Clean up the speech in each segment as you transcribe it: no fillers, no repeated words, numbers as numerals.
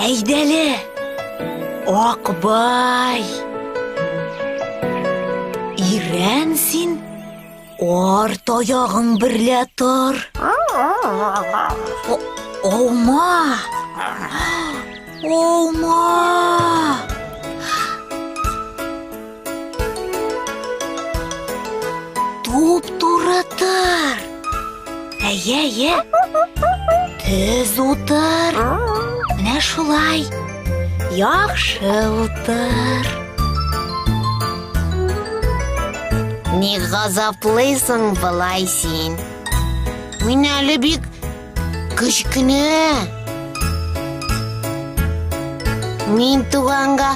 Әйдәле, Акбай. Ирән син, арт аягың берлә тор. Аума! Аума! Туп-туры тор. Әйе, әйе. Төз утыр. Менә шулай. Яхшы утыр. Ни газаплыйсың болай син? Мин әле бик кечкенә. Мин туганга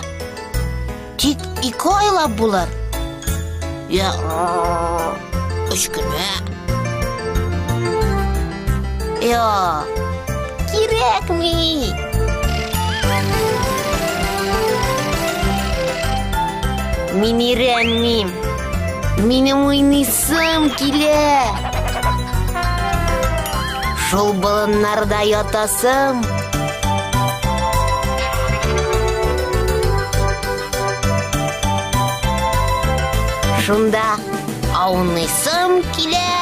Тик ике айлап булыр. Я өч кенә. Я кирәкми. Мин өйрәнмим. Минем уйныйсым килә. Шул болыннарда ятасым. Шунда ауныйсым килә.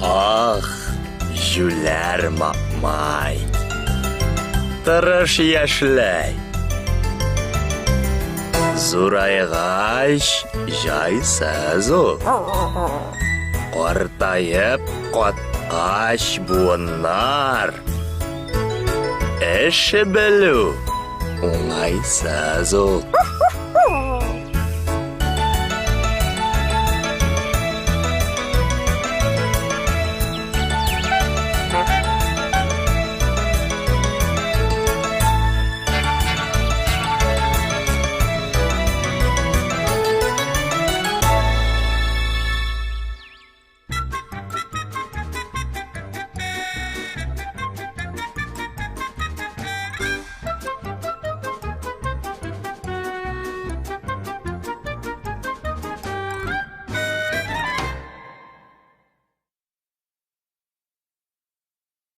Ах, җүләр мамай. Тырыш яшьләй. Зурайгач, җайсыз ул. Картаеп каткач буыннар. Эш белү уңайсыз ул.